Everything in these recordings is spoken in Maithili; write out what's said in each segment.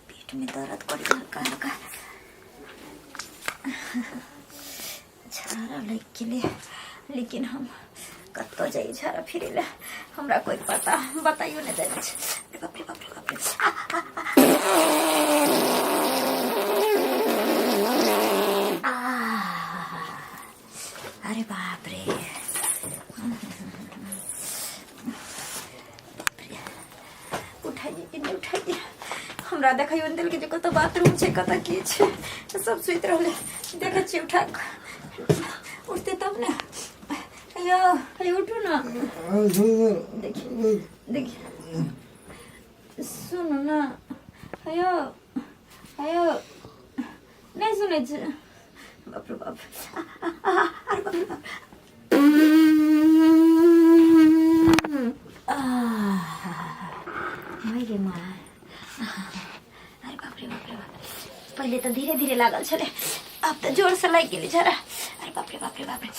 पेट में दर्द करी हल्का हल्का झाड़ा लागि गेलै लेकिन हम कतऽ जाइ झाड़ा फिरै लए हमरा कोइ पता बताइयो नहि दै छै अरे बाप रे बाप रे बाप रे आ, आ, आ। आ, अरे बाप रे बाप रे उठाइए कि नहि उठाइए हमरा देखैयो नहि देलकै जे कतऽ बाथरूम छै कतऽ की छै सब सुति रहलै देखै छियै उठा कऽ उठतै तब ने यौ हे उठू ने देखिए देखिए सुनू ने हेयौ हेयौ नहि सुनै छै बाप रे बाप अरे बाप रे बाप गे माँ अरे बाप रे बाप रे बाप पहिले तऽ धीरे धीरे लागल छलै आब तऽ जोरसँ लागि गेलै झरा अरे बाप रे बाप रे बाप रे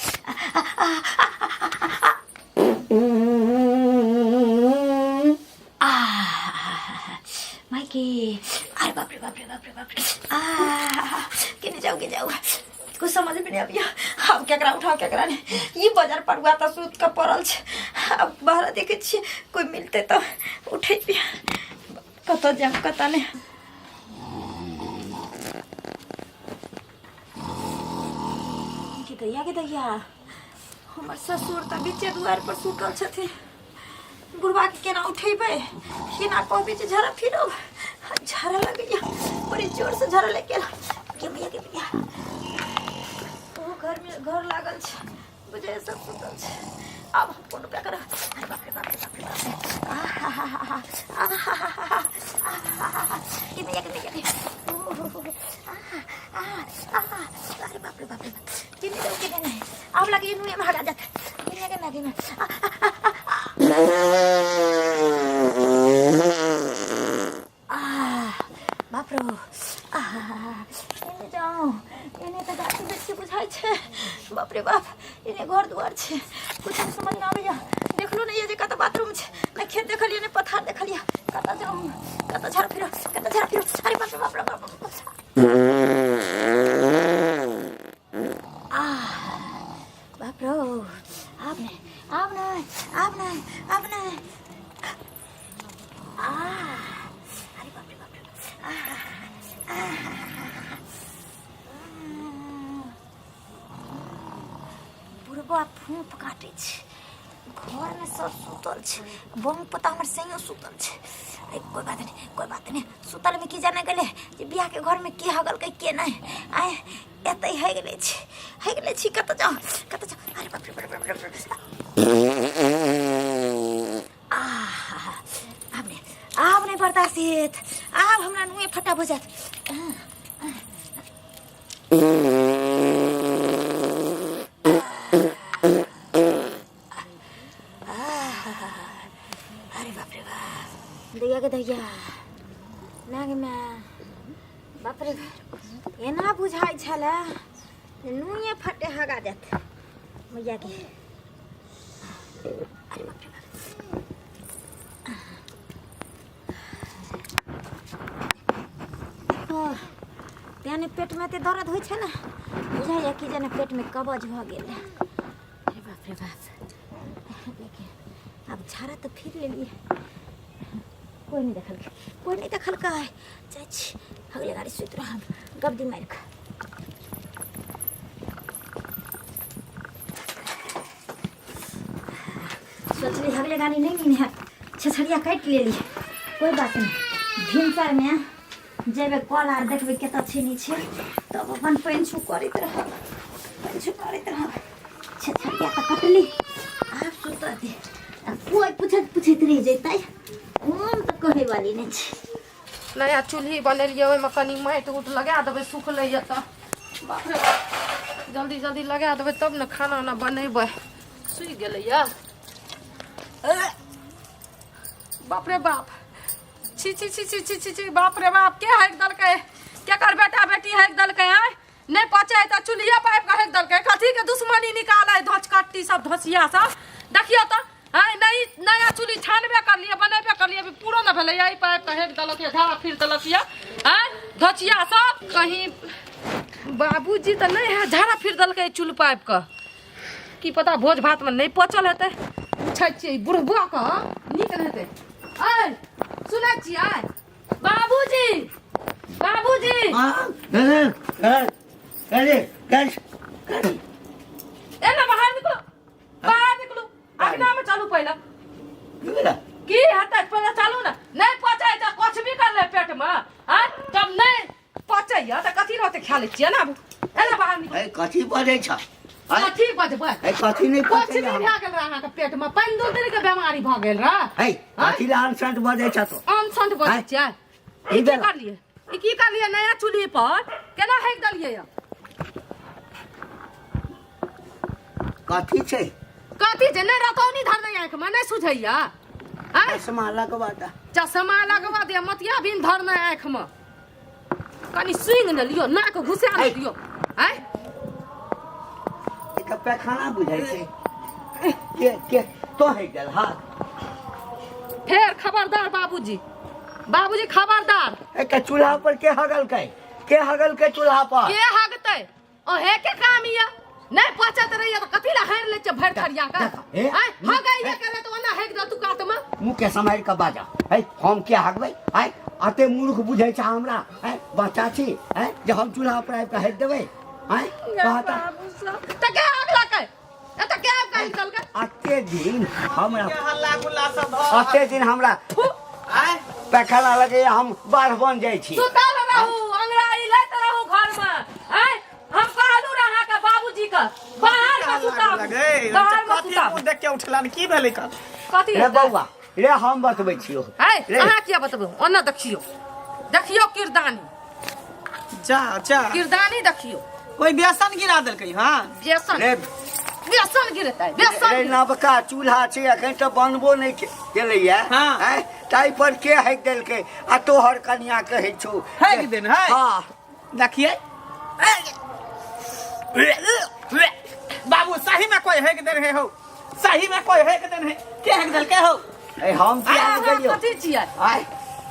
माइके अरे बाप रे बाप रे बाप रे बाप रे आ केने जाऊ के जाऊ कुछ समझ में नहीं आबिया अब केकरा उठाओ केकरा नहीं ई बाजार पर हुआ तऽ सुत के पड़ल छै अब बाहर देखे छियै कोई मिलते तऽ उठेबियै कतऽ जायब कतऽ नहि के दैया के दैया हमर ससुर तऽ बीचे दुआरि पर सुतल छथिन बुढ़बाके केना उठेबै केना कहबै जे झड़ा फिरब झड़ा लगैया बड़ी जोरसँ झड़ा लागि गेल के भैया के भैया ओहो घरमे घर लागल छै बुझाइए सब सुतल छै आब हम कोन उपाय करब अरे बाप रे बाप रे बाप रे बाप रे आहा आहा आहा के भैया के भैया के ओ हो हो आहा आहा अरे बाप रे बाप रे बाप के नहीं के नहीं आब लगे नुए में हगा जात के नहीं के नहीं बाप रो एने जाओ एने तऽ गाछ वृक्ष बुझाइ छै बाप रे बाप एने घर दुआर छै कुछ नहि समझ में आबैया देखलो नहि ये जे कतऽ बाथरूम छै नहि खेत देखलियै नहि पथार देखलियै कतऽ जाउ कतऽ झाड़ फिरो कतऽ झाड़ फिरो अरे बाप रे बाप रे बाप रे आह बाप रो आब नहि आब नहि आब नहि आब नहि अरे बाप रे बाप रे बुढ़बा फूप काटै छै घरमे सब सुतल छै बम पता हमर संगे सुतल छै अरे कोई बात नहीं कोई बात नहीं सुतलमे की जाने गेलै जे बियाहके घरमे के हगलकै के नहि आय एतै हइ गेलै छै हइ गेलै छी कतऽ जाउ कतऽ जाउ अरे बाप रे बाप रे बाप रे आह आब नहि आब नहि बर्दाश्त हेत आब हमरा नुए फटा भऽ जायत अरे बाप रे बाप दैया के दैया नाग माय बाप रे एना बुझाइ छलै जे नुए फटे हगा देत मैया के अरे बाप रे बाप तेँ ने पेटमे एते दर्द होइ छै ने बुझाइए कि जेना पेटमे कब्ज भऽ गेल अरे बाप रे बाप देखिए आब झाड़ा तऽ फिर लेलियै कोइ नहि देखलकै कोइ नहि देखलकै जाइ छी अगले गाड़ी सुति रहब गबदी मारि कऽ सोचली अगले गाड़ी नहीं नींद है छछड़िया काटि लेली कोई बात नहीं भिनसरमे जेबै कल आर देखबै कतऽ छै नहि छै तब अपन पानि छू करैत रहब पानि छू करैत रहब छछड़िया तऽ कटली आब सुतऽ दे आ कोइ पूछैत पूछैत रहि जैतै हम तऽ कहै वाली नहि छै। नया चूल्ही बनेलियै, ओहिमे कनि माटि उट लगा देबै, सुखलैए तऽ बाप रे बाप। जल्दी जल्दी लगा देबै तब ने खाना उना बनेबै। सुखि गेलैए। बाप रे बाप, छी छी छी छी छी छी छी, बाप रे बाप, के हाकि देलकै? केकर बेटा बेटी हाकि देलकै? आँय, नहि पचै तऽ चूल्हिए पाइप के हाकि देलकै। कथीके दुश्मनी निकालै धोचकट्टी सब, धोसिया सब? देखियौ तऽ, आँय, नई नया चूल्ही छानबे करलियै, बनेबे करलियै, अभी पूरो नहि भेलै, एहि पाइप के हाकि देलक यऽ, झाड़ा फिर देलक यऽ। आँय, धोचिया सब, कहीं बाबूजी तऽ नहि है? झाड़ा फिर देलकै चूल्हि पाइप के। की पता भोज भातमे नहि पचल हेतै। पूछै छियै ई बुढ़बा के, नीक नहि हेतै। ऐ सुनै छियै बाबूजी? बाबूजी, एना बाहर निकलो, बाहर निकलू, अगना में चलू पहिले। की हेतै? पहिले चलू ने। नहि पचै तऽ कुछ भी कर ले पेट में। आँय, जब नहि पचैया तऽ कथी रहतै? खा लै छियै ना। एना बाहर निकलू। ए, कथी बजै छ? कथी बजबै? ए, कथी नहि कुछ पचैया भी हमरा? भए गेल रहे अहाँके पेट में? पानि दू दिन के बीमारी भऽ गेल रहे? ए, कथी ला अनसंट बजै छ तो? अनसंट बजै आँय? छियै? ई ई की बेला। करलियै? ई की करलियै? नया चूल्ही पर केना हेक देलियै यऽ? कथी छै? कथी छै? नहि रतौनी धरने आँखिमे नहि सुझैया? आँय? चश्मा लगवा दा। चश्मा लगवा दिया। मतिया बिन धरने आँखिमे कनि सुंघ ने लियो, नाक घुसा ने ऐ। दियो। आँय? ई तऽ पैखाना बुझाइ छै। के के तो है गेल हा? फेर खबरदार बाबूजी, बाबूजी खबरदार। एक चूल्हा पर के हगलकै? के हगलकै चूल्हा पर? के हगतै? अहे के काम ये नहीं पचत रहिए तो कथी ला हेर ले छै भरि थरिया के? देखा, हे, आँय, मुँह- हगैये हे। करे तो ओना हेक दे तू कात में। मुँह के सम्हारि कऽ बाजा है। हम के हगबै है? अते मूर्ख बुझै छ हमरा है? बच्चा छी है जे हम चूल्हा पर आबि कऽ हेक देबै? है, कहता। बाबू सब त के हगलकै? ए त के आबि कऽ हेक देलकै? अते दिन हमरा हल्ला गुल्ला सब भऽ अते दिन हमरा आँय पैखाना लगैया, हम बाढ़ बन जाइ छी। सुतल रहू, अंगड़ाई लैत रहू घर में। आँय, हम कहलू रह अहाँके बाबूजी के बाहर में सुताबू, लगे बाहर में कथी सुताबू। मुँह देख के उठलन? की भेलै कल? कथी रे हेतै? बौआ रे, हम बतबै छियौ। है रे। अहाँ किया बतबू? ओना देखियौ, देखियौ किरदानी। जा जा। किरदानी देखियौ। कोई बेसन गिरा देलकै? हाँ। बेसन रे। बेसन गिरतै, बेसन रे गिरतै। नवका चूल्हा छै, एखन तऽ बनबो नहि केलैया। हाँ। आँय, ताहि पर के हेक देलकै? आ तोहर कनिया कहै छौ हेक देन है? हाँ। देखिए बाबू, सही में कोई हेक देन है हो? सही में कोई हेक देन है? के हेक देलकै हो? ए, हम किया अहाँ नहि गेलियौ? कथी छियै? आँय?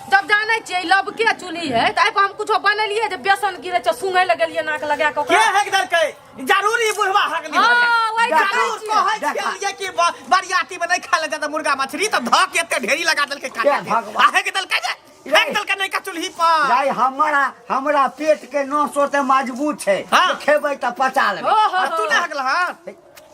जब जानै छियै लबके चूल्ही है तऽ एहिपर हम कुछो बनेलियै जे बेसन गिरै छै? सुंघै लए गेलियै नाक लगा कऽ के ओकरा। हेक देलकै? जरूर ई बुढ़वा हक दी। हाँ, वही जानै जरूर छियै। कहै देखा। छियै कि बरियाती में नहीं खाए ले जाता मुर्गा मछली, तब धक के एते ढेरी लगा देलकै काटा के के। भगवान। आ हेक देलकै जे रे। हेक देलकै नहीं का चूल्ही पर। दाइ, हमरा हमरा पेट के नसो तऽ मजबूत छै। हाँ। जे खेबै तऽ पचा लेबै। हो हो आ तू हो। नहीं हकल? हाँ।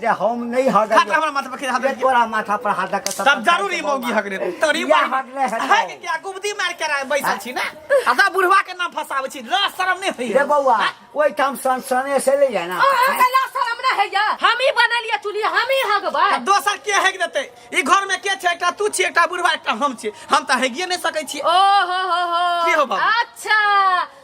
रे, हम नहि हगलियौ। हट, हमरा माथा पर के हाथ रे, दे। तोरा माथा पर हाथ दऽ कऽ तब जरूरी मौगी हकने तोरी। या हगले हेतै। हक क्या गुबदी मार के रह बैसल छी ना, आ तब बुढ़वा के नाम फसाबै छी, लाज शरम नहीं होइए? रे बौआ, ओहिठाम सनसने से लैया ना। अहाँके लाज शरम नहि होइए? हमही बनेलियै चूल्ही, हमही हगबै। आ दोसर के हेक देतै? ई घर में के छै? एकटा तू छी, एकटा बुढ़वा, एकटा हम छी। हम तऽ हेगिए नहीं सकै छी। ओ हो हो हो। की हो बाबू? अच्छा,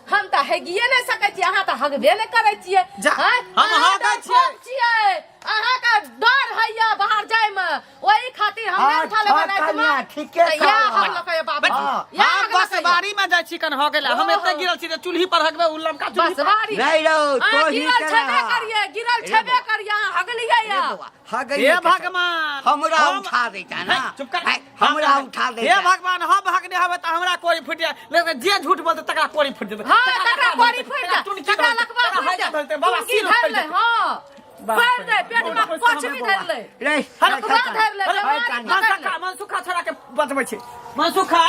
हम तऽ हेगिए नहि सकै छी, अहाँ तऽ हगबे नहि करै छियै। जा, आँय? हम अहाँ हगै तऽ छियै। ठोक छियै, अहाँके डर होइए बाहर जायमे, ओहि खातिर हम नहि उठा लेबै हाँ, रातिमे। कनिया, ठीके तऽ इएह कहलहुँ। हगलकै बाबू। हाँ। इएह हम हगलकै। बसबारी में जाइ छी कन हगै ला। हम एते गिरल छी जे चूल्ही पर हगबै, उ लमका चूल्ही पर। बसबारी नहि रौ, अहाँ तोही गिरल केना? छेबे करियै, गिरल छेबे करियै, अहाँ हगलियै रे या। बौआ, हगैये हे के छै। भगवान, हमरा उठा देता ना। हे, चुप कर। हे, हमरा उठा देता। हे भगवान, हम भगने हवे त हमरा कोरी फुट जाए, लेकिन जे झूठ बोलते तकरा कोरी फुट जेतै। हाँ, तकरा कोरी फुटि जाए, टुनकी तकरा धरतै, लकवा तकरा फुटि हैजा जाए, धरतै, बाबा टुनकी सिर धरि उखड़ि ले, जेतै। हाँ। बाप भरि रे। दे, पेट में बहुत कुछ भी धरि ले। रे, लकवा धरि ले, अरे, बीमारी पकड़ि ले। मनसुखा, मनसुखा छोड़ा के बचबै छै। मनसुखा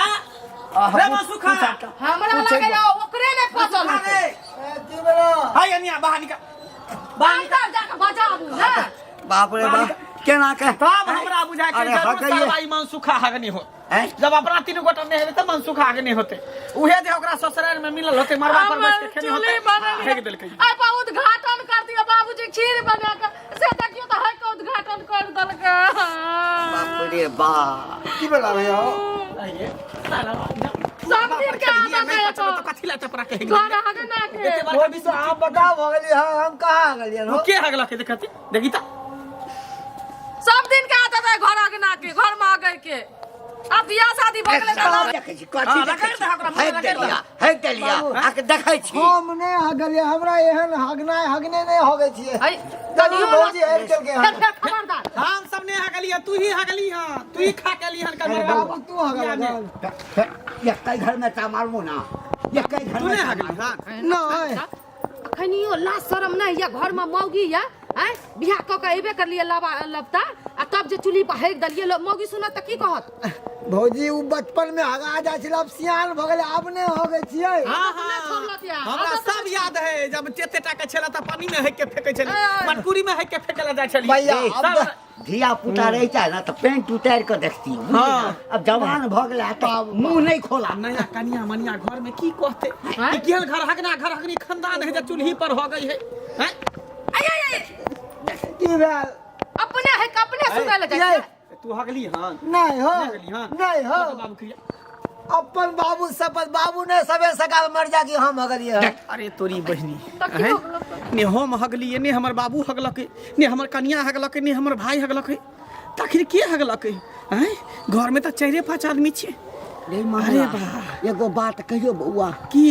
रे, मनसुखा। हमरा लगैया ओकरे नहि पचल हेतै। हाय अनिया, बाहर निकल, बाहर निकल। अंदर जाके बजाबू ने। बाप रे बाप, केना के तब हमरा बुझाय कि अरे जरूर हगैये। सरवाई मनसुखा हगनी हो। हैं? जब अपना तीनू गोटा नहीं हेबे त मनसुखा हगनी होते। उहे जे ओकरा ससुराल में मिलल होते, मरबा पर बैस के खेने होते, चूल्ही बनल हेग देलकै। आइ पर उद्घाटन कर दियो बाबूजी खीर बना के, से देखियो तऽ है के उद्घाटन कर देलकै। बाप रे बाप। की भेला भैया? ये साला सब दिन के आदत है तो एकर। कथी ला चपरा के घर हगे ना के एते बड़का भौजी तो आप बताओ भऽ गेलियै हँ हम कहाँ गेलियै हो के हगलक है देखती देखी त सब दिन के आदत है घर हगे ना के घर में आगे के अब बियाह शादी भऽ गेलै तऽ देखै छी कथी हाँ, देखै रगड़ छी दे ओकरा, हेक रगड़ दे। देलिया हेक देलिया आके देखै छी हम नहि हगलियै हमरा एहन हगनाइ हगने नहि हगै छियै है चलू भौजी आबि चलके फेर फेर खबरदार हम सब नहीं हगली तू ही हगली हां तू ही खा के ली हन कर बाबू तू हगल एकै घर में ता मारबो ना एकै घर तू में नहीं ता हगली मारबो। हां नहि अखनियो लाज शरम नहि या घर में मौगी या आँय बियाह कऽ के अयबे करलियै लबा लबता आ तब जे चूल्ही पर हेक देलियै मौगी सुनत तऽ की कहत भौजी उ बचपन में हगा जाइ छलै आब सियान भऽ गेलै आब नहि हगै छियै हाँ, आदत नहि छोड़लक या, हमरा आदत सब याद है जब तेते टा के छला त पानी में हेक के फेकै छली ए। मटकुरी में हेक के फेकला जाइ छली भैया, ए, आब सब धिया पुता रह जाए ना तो पेंट उतार के देखती बुझली हाँ। ना? अब जवान भ गेला तो मुंह नहीं खोला नया कनिया मनिया घर में की कहते हाँ? कि केहन घर हगना घर हगनी खानदान है जे चूल्ही पर हो गई है हैं? आय आय आय की भेल अपने है के अपने सुनै लए जाइ ये, छियै तू हगली हां नहि हो हगली हां नहि हो बाबू क्रिया अपन बाबू शपथ बाबू ने सबे सकाल मर जा कि हम हगलियै हन। अरे तोरी बहिनी तऽ की हैं? हो गेलौ? ने हम हगलिए ने हमर बाबू हगलक ने हमर कनिया हगलक ने हमर भाई हगलक तखन के हगलक हैं घर में तऽ चारि पाँच आदमी छियै रे अरे मामा बा एगो बात कहियो बौआ की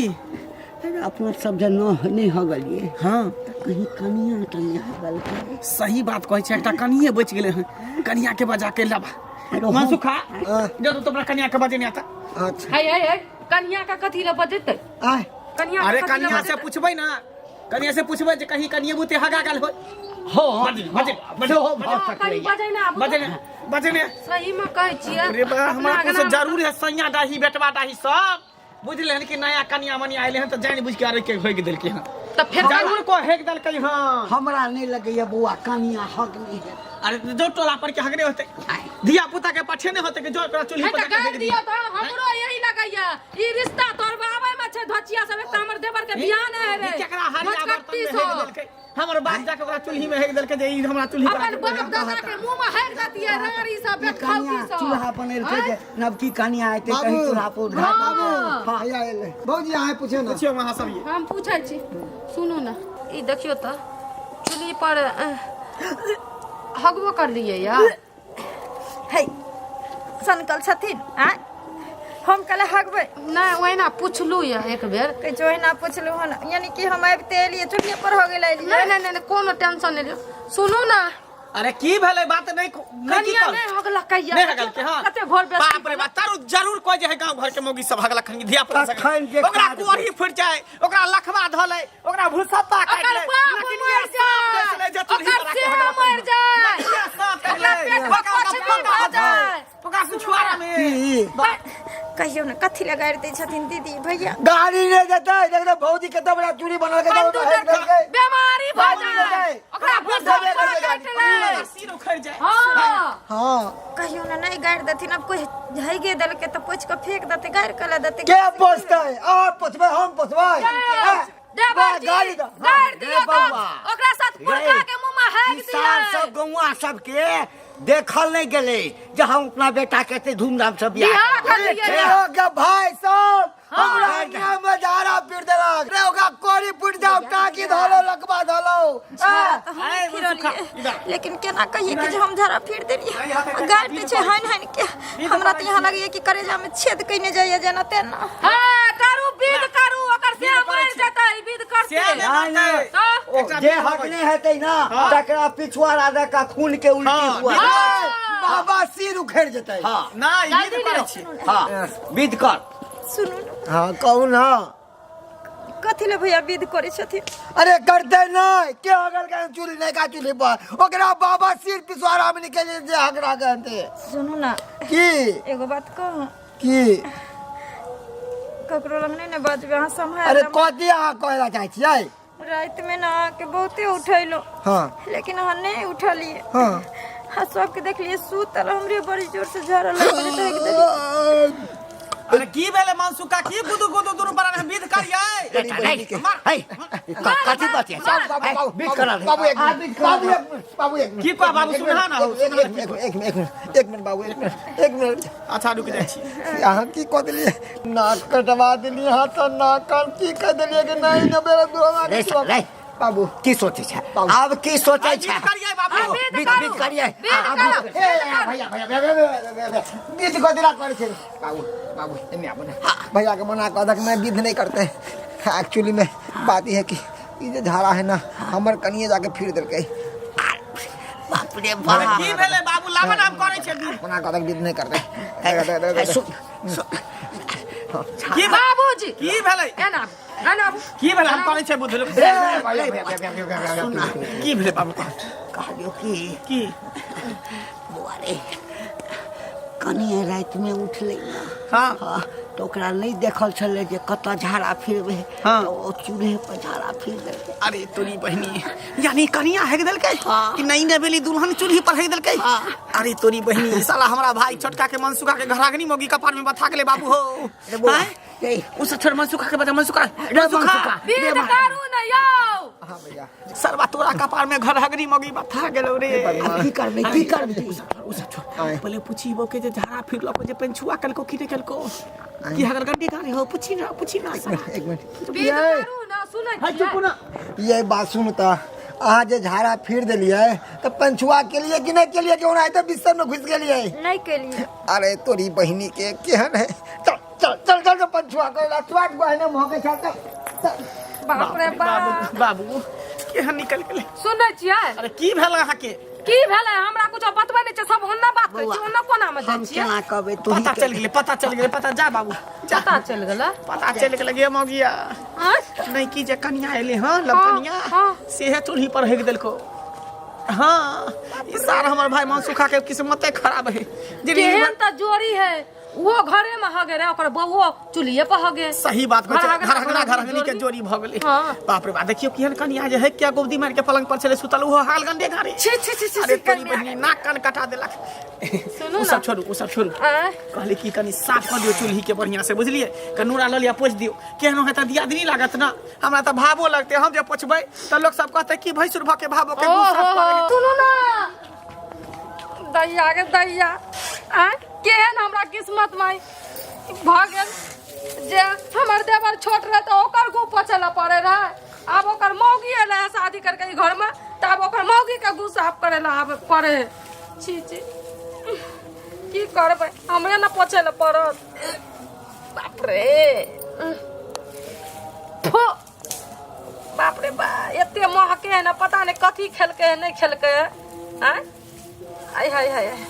अरे अपना सब जे न नहीं हगलिए हाँ तऽ कहीं कनिया तनिया हगलकै सही बात कहै छै एकटा कनिए बचि गेलै हन कनिया के बजा के लाबा अरे हम- मनसुखा जब तोरा कनिया के बजे नहीं आता अच्छा है है है कनिया का कथी लए बजेतै आय कनिया के अरे कथी लए कनिया से बजेतै? पूछबै ना कनिया से पूछबै जे कहीं कनिए बुते हगा गेल होय हो बजे बजे बजे सेहो भऽ हँ, कनि सकैए बजै ना आबू बजे ने बजे ने सही में कहै छियै अरे बा अपना हमरा अगना कुछ में जरूर है सैया डाही बेटवा डाही सब बुझले हन कि नया कनिया मनिया आइले हन त जानि बुझ के अरे के होइक देलकै हन तऽ फेर जरूर को हेक देलकै हन हमरा नहीं लगैए बौआ कनिया हक नहीं है अरे जो टोला पर के हगने होते धिया पुता के पठेने होते कि जो ओकरा चूल्ही हे पर तऽ जाके गारि हेक दियौ दियौ तऽ हमरो यही लगैया ई रिश्ता तोड़बाबै में छै धचिया सब एक तऽ हमर देवर के बियाह नहि ई हेबै केकरा हरिया बर्तन भोजकट्टी में हेक सब देलकै हमर बाप जाके ओकरा चूल्ही में हेक देलकै जे ई हमरा चूल्ही पर अपन आके बाप दादा के मुंह में हेक देतियै राड़ी सब बेटखौकी कनिया सब चूल्हा बनेलकै जे नवकी कनिया एतै बाबू। कहीं चूल्हा पर उद्घाटन हाँ। बाबू हैया एलै भौजी अहाँ पूछियौ ने पूछियौ अहाँ सब ये हम पूछै छी सुनू ने ई देखियौ तऽ चूल्ही पर हगबो करलियै या है सनकल छथिन आँय हम कहले हगबै नहि ओहिना पुछलू यऽ एक बेर कहै छै ओहिना पुछलहुँ हन यानी कि हम आबिते एलियै चुल्हिए पर हो गेल एलियै नहि नहि नहि कोनो टेंशन नहि लियौ सुनू ने अरे की भेलै बात नहीं नहीं की कनिया कहल नहि हगलकै यऽ नहीं हगलकै हां कते घोर बेइज्जती बाप रे बाप तारू जरूर कोई जे है गांव घर के मौगी सब हगलक हन धिया पुता सब तखन जे ओकरा काज कोढ़ी फुट जाए ओकरा लखवा धले ओकरा भूसप्पा काटि ओकर ले बाप मरि जाए ओकर से मरि जाए ओकरा पेट पर पछबी भऽ जाए ओकरा पिछुआरा में की कहियौ ने कथी लए गारि दै छथिन दीदी भैया गाड़ी नहि देतै देख ने भौजी कते बड़ा चूड़ी बनल के बंदूक बीमारी भऽ जाए ओकरा भूसा देबे करबै काटि ले सिर उखड़ जाए हाँ हाँ कहियो ने नहीं गारि देथिन अब कोई हैगे देलकै तऽ पोछि कऽ फेंक देतै गारि कऽ देतै के पोसतै अहाँ पोसबै हम पोसबै देवर जी गाली दऽ। गारि दियौ रे बौआ। तऽ ओकरा साथ पुरखा के मुंह में हेक किसान दियै सब गौआ सबके देखल नहीं गेलै जे हम अपना बेटा के एते धूमधाम से बियाह बियाह करबै। करलियै। रे ओके भाई सब हमरा हाँ। अंगना में झाड़ा पीट देलक रे ओकरा कोरी फूट जाओ टाकी धलो लकबा धलो झाड़ा तऽ हमही फिरलियै लेकिन केना कहियै कि जे हम झाड़ा फिर देलियै आ गारि दै छै हानि हानि के हमरा तऽ यहाँ लगैए कि करेजामे छेद कयने जाइए जेना तेना हाँ करू विध करू ओकर से मरि जेतै विध करते से नहीं, नहीं। तऽ ओ, जे हकने हेतै ना तकरा पिछुआरा दऽ कऽ खून के उल्टी हाँ, हुआ बाबा सिर उखड़ जेतै हाँ ना ई जल्दी करै लियौ। छी हाँ विध कर सुनू ने हाँ कहू ना कथी लए भैया विध करै छथिन अरे करते नहीं के हगल के चूल्ही नहीं का चूल्ही पर ओकरा बाबा सिर पिछवाड़ा में निकल जे हगरा कहते सुनू ना की एगो बात कहू की ककरो लग नहि ने बजबै अहाँ सम्हारि अरे लेब। कथी अहाँ कहै ला चाहै छियै रातिमे ने अहाँके बहुते उठेलहुँ हाँ लेकिन अहाँ नहि उठलियै हाँ आ सबके देखलियै सुतल हमरे बड़ी जोर से झड़ल लगलै तऽ एकदम अरे की भेलै मनसुखा की गुदु गुदु दुनू बड़ा विध करियै तोरी बहिनी के। है कथी बतिया बाबू, बाबू, बाबू, बीत करा दे बाबू, एक आ, मिनट, बीत करा बाबू, दे। एक मिनट, बाबू, एक मिनट। की कह बाबू, एक सुना मिनट, ना हो, एक मिनट, एक मिनट, एक मिनट, एक मिनट, बाबू, एक मिनट, एक मिनट। अच्छा रुक जाइ छी अहाँ की कऽ देलियै नाक कटवा देलियै हाथ तऽ नाक कान की कऽ देलियै कि नहि ने बेरा दुरा रे रे बाबू की सोचै छै बाबू। आब की सोचै बीत छै करियै बाबू आ, बीत बीत करू। बीत करियै बीत आ, करू। बीत करियै। ए, भैया भैया भैया भैया, भैया, भैया, विध कऽ देला करै छै बाबू बाबू एने आबो ने भैया के मना कऽ दक मैं विध नहीं करते एक्चुअली में बात ई है कि ई जे झाड़ा है ना हमर कनिए जाके फिर देलकै बाप रे अरे बाप की भेलै बाबू लाबा नाम करै छै बीत मना कऽ दक विध नहीं करते है, सुन सुन की बाबूजी की भेलै एना आबू, एना आबू। की भेलै हम करै छै बुझल ए, भैया भैया भैया भैया भैया, भैया की भेलै बाबू कहलियौ की की बौआ रे कनिए रातिमे उठलै ने हाँ हाँ तऽ ओकरा नहि देखल छलै जे कतऽ झाड़ा फिरबै हाँ। तऽ ओ चूल्हे पर झाड़ा फिर देलकै अरे तोरी बहिनी यानी कनिया हेक देलकै हाँ। कि नई नवेली दुल्हन चूल्ही पर हेक देलकै हाँ। अरे तोरी बहिनी साला हमरा भाई छोटका के मनसुखा के घरागनी मोगी कपार में बथा गेले बाबू हो रे बौआ, आँय? रे उ सब छोड़ मनसुखा के बता मनसुखा रे मनसुखा मनसुखा। बीत करू ने यौ हाँ भैया सरवा तोरा कपार में घरागनी मोगी बथा गेलो रे आब की करबै की करबै उ सब छोड़ पहले पूछी वो के जे झाड़ा फिरलो जे पेंछुआ कलको की ने कलको की हगल गड्डी गाड़ी हो पूछी ना पूछी ना साला। एक मिनट बीत करू ने सुनै है चुप छियै ना ये बात सुन तऽ अहाँ जे झाड़ा फिर देलियै तऽ पंछुआ केलियै कि नहि केलियै कि ओनाहिते बिस्तर में घुसि गेलियै नहि केलियै अरे तोरी बहिनी के केहन है चल चल चल चल चल पंछुआ कर चुआ गहने महकै छै चल चल बाप रे बाप बाबू केहन निकल गेलै सुनै छियै अरे की भेल अहाँके की भेलै हमरा कुछो बतबै नहि छै सब ओन्ना बात करै छै ओन्ना कोना मे जाइ हम छियै केना कहबै तू पता चल गेलै पता चल गेलै पता जा बाबू जा पता चलि गेलै पता चलि गेलै गे मौगिया आँय? नहीं की जे कनिया एलै हँ लव हाँ, कनिया हाँ। सेहे चूल्ही पर हेक देलको हाँ ई सार हमर भाई मनसुखा के किस्मते खराब है जे केहन तऽ जोड़ी है ओहो घरे में हगे रहे ओकर बहुओ चूल्हिए पर हगे सही बात कहै छै घर घरहगना घरहगनी के जोड़ी भऽ गेलै हाँ। बाप रे बाप देखियौ केहन कनिया जे है क्या गोबदी मारि के पलंग पर छलै सुतल ओहो हाल गंडे घारी छी छी छी छी अरे छी, तोरी कनिया। बहिनी नाक कान कटा देलक सुनू ओ ना। सब छोड़ू ओ सब छोड़ू आँय? कहली कि कनि साफ कऽ दियौ चूल्ही के बढ़िया से बुझलियै कनूरा लऽ लिअ पोछि दियौ केहनो हेतै दियादनी लागत ना हमरा तऽ भावो लगतै हम जे पोछबै तऽ लोक सब कहतै कि भैंसुर भऽ के भावो के मुँह साफ करै ओहो सुनू ना दैया के दैया आँय केहन हमरा किस्मत में भऽ गेल जे हमर देवर छोट रहे तऽ ओकर गु पोछै लए पड़े रहे आब ओकर मौगी एलै है शादी करके ई घरमे तऽ आब ओकर मौगीके गु साफ करै लए आबे पड़े है छी छी की करबै हमरे ने पोछै लए पड़त बाप रे फो बाप रे बा एते महके है ना पता नहीं कथी खेलकै है नहीं खेलकै है आँय आय हाय हाय हाय।